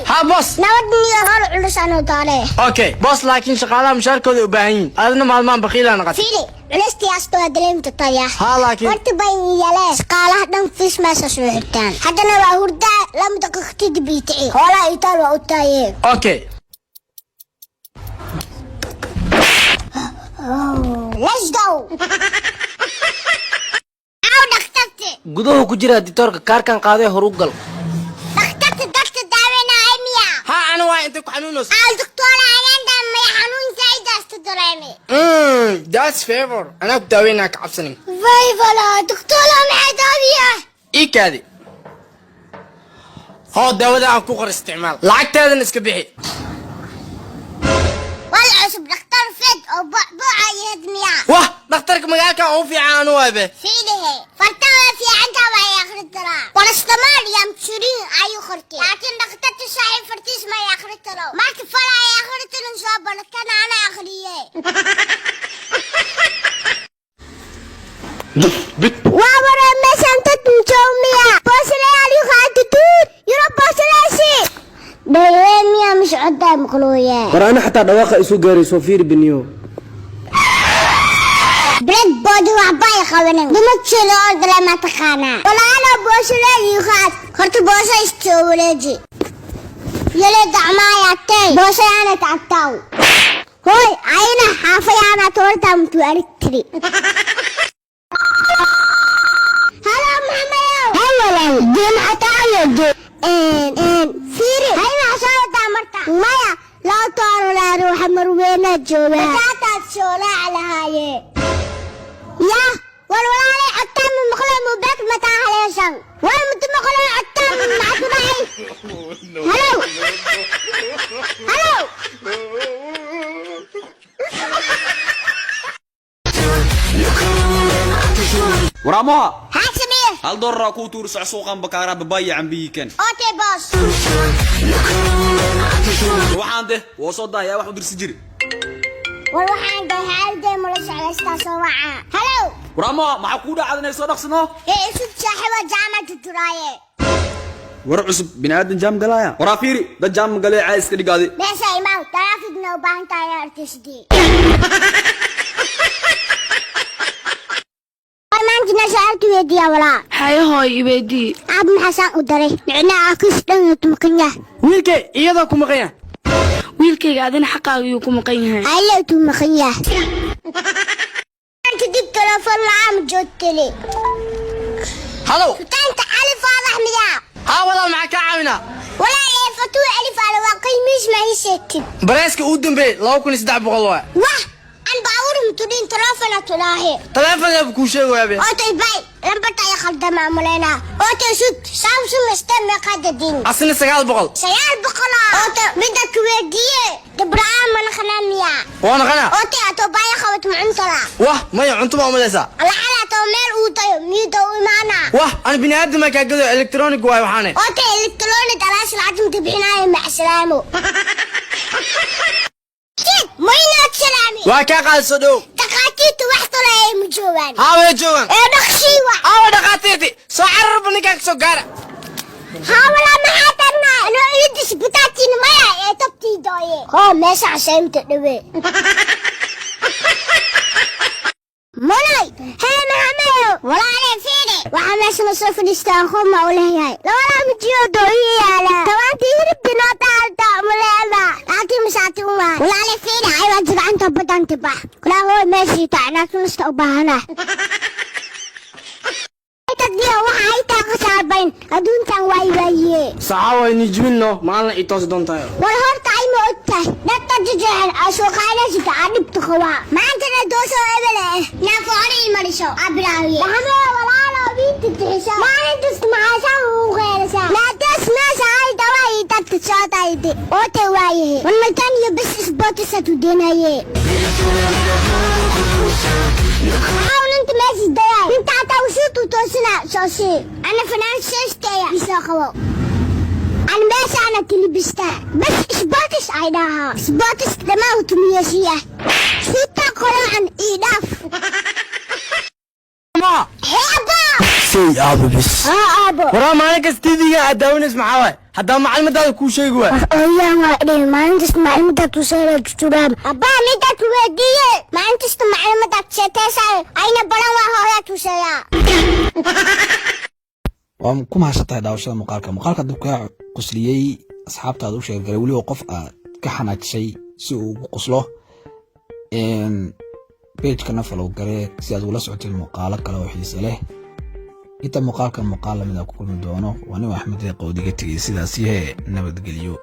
Haa boss. Nabad niyo howl culus anuu taale. Okay boss, laakiin shaqaalaha mushaarkooda u baahan yihiin, adna maalmahan bakiilaa naqatay. Fiiri, culaystiyaasta waa dareemi kartaa. Haa, laakiin horta bay yale shaqaalaha dhan fiis meesha soo xirtaan. Haddana waa hurdaa 2 daqiiqo kadib ii kici. Hoolaha itaal waa u taaye. Okay. Let's go. Aw dhakhtarti. Gudahu ku jira ditoorka, kaarkan qaadee horu gal. Dhakhtarti dadka daaweynaya miya? Haa, ana waa. Intay ku xanuunayso? Aw doktora, ayaan may xanuun zaid asta dareemay. That's fever. Anaa ku daaweynaa, ka cabsanin. Fayfala doktora, maxay daawiya? Ii kaadi, hoo daawada aan ku qor, isticmaal, lacagteedana iska bixi. Wal cusub dhakhtar fed oo buuca yeed miya? Wah, dhakhtarka magaalkan ugu fiican anu waabe. Fiidihe farta waa fiicanta, waa akhri karaa. Paracetamol iyo amoxicillin ayuu qortay, laakiin dhakhtarta saaxiib fartiis ma akhri karo. Marka fal ay akhri karin soo barakana ana akhriye. Waa wara meeshan dad mjoomiya boosalayaal yuqaatituud yuro boosalaasi dhayee miya miscodaa maqlooye. War ana xataa dhawaaqa isu gaaray, soo fiiri biniyo. Breadboard waxba ay qabanin. Dumadkeeda oo dale ma taqaanaa. Walaalo boosale yuqaat horta boosa istoowareeji yale dacmaayatay boosayaana tactaw hoy ayna xaafayaana toorta mutu aragtiri. Halo maxamayow. Hawalaal jimcataayo en fiiri hayna soo wadaa marka maya loo toorolaa ruuxa marweyna jooga bataataad shoolaac lahaaye ya war walaalay codtaan ma maqleen mubaak mataa haleeshan war mtu maqleen codtaan maxaa ku dhacay? Halow halow. Waraamoha. Maxaa sameeye? Hal dooraraa kuu tuuri soc suuqan bakaaraa babaaya cambiyi kan. Okay boss. Waxaan deh waa soo daayaa wax u dirsi jiri. War waxaan dahay mula socdaystaa soo waca. Halow. Waraamoha, maxaa kuu dhacda inay soo dhaqsano? Ee isug saaxiibo jaama tuturaaye. War cusub biniaadan jaam galaaya, waraa fiiri dad jaam galee caa iska dhigaaday. Meesha imaw taraafikna u baahan tahay artistii. Maanta su'aalki weydiiyaa walaa. Haye hooy, iweydii. Aab, maxaa saan u daray micnaha akis dhan tumaqan yahay? Wiilkay iyadoo ku maqan yahay. Wiilkayga adina xaqaaga yuu ku maqan yahay. Alle tumaqan yahay kadib telefoon la'aan joogtele. Halow. Sultaanta Cali Faadax miyaa? Haa walaal, maxaa kaa caawinaa? Walaa ee fatuu alif ala waa qiimiis ma ii sheegtid. Bareyska uu dambeeyey 2300 waay. Wah, an baabuur mutudhin telefoona tulaahe. Taleefonaa kuu sheegayaa be. Otay bay lambarta ay khaldama maleynaa. Otay sud Samsung istan meeqa dadin? Asina 900. 900. Otay midda kuweydiiye dabra'aan mana qanaa miyaa? Waa naqanaa. Otay atoo baaya qabat mucuntala? Wah maya, cunto baa umalaysaa. Lacala atoo meel uu tayo miyuuda u imaanaa? Wah, ana biniaadama kaa gado, electronic waay waxaane. Otay electronic alaas lacag inta bixinaayo macsalaamo. Jid maynaad salaami. Waa kaa qaadi, soo dhow. Dhakhaatiirta wax tole ay ma joogaan? Haa, way joogaan. Ee dhaqshiiwa. Aawa dhakhaatiirti? Soo cararba ninkaa ka soo gaara. Hawala maxaa tarnaa inoo iyadis bitaatiina maya ee tabtii dooye hoo meesha cashaymta dhawe malay. Hee maxamedow walaale fiiri waxaa meesha la soo fadhiistaa aqoon ma u leeyahay labadaa mijiyo dooyi yaala tawaantii hilibti noo taalta muleema laakiin masaati uma. Walaale fiiri ay waa jigcanta badanta bax walaa hooy meeshii tacnaa tunista u baahana tadniyo waxa ay taa khasaabayn adduuntan waay waaye. Saxa way nijminno maalin i toosi doontayo. War horta ay ma og tahay dadka jejeexan aa soo qaadaysid aa dhibta qabaa maantana doosoo ebele eh naafoore ii mariso aa bilaawiye waxamee walaalo biinta tixisa maalintas maxaasaa ugu qeeraysaa naadaas meesha ay dawaa ii dadka soo daydi oote waayahe warmakan iyo bis isbootisa tudenaye. Maxaa inta meesha dayay inta hataa ushuutu toosina soosi ana fanaan sheesteya isoo qabo أنا بس أنا تلبستا بس إثباتش عيداها إثباتش لما هو تميسية ستة قرآن إيداف. Ma هي أبا. Sey aabo bis. ها أبو. Waraa, maalin kasta tv-ga aad daawanaysa maxaa waay? Haddaa macalimaddaada kuu sheegi waay. Ooyaan waa dhihi maalin kasta macalimadaa tuseela jujubaaba. Abbaa, midaa ku weydiiye, maalin kasta macalimadaa tuseeteesaayo ayna balan waa hooyaa tuseeyaa. Waa ku mahadsan tahay daawashada muuqaalka. Muuqaalka dib kaa qosliyey, asxaabtaada u sheergalay, weliba qof aad ka xanaajisay si uu ugu qoslo. Page-kana follow garee si aad ugula socotid muuqaalo kale oo xiise leh. Inta muuqaalka muuqaal lamid a ku kulmi doono, waa nin Axmed Deeqa oo diga tegay sidaas yahee. Nabadgelyo.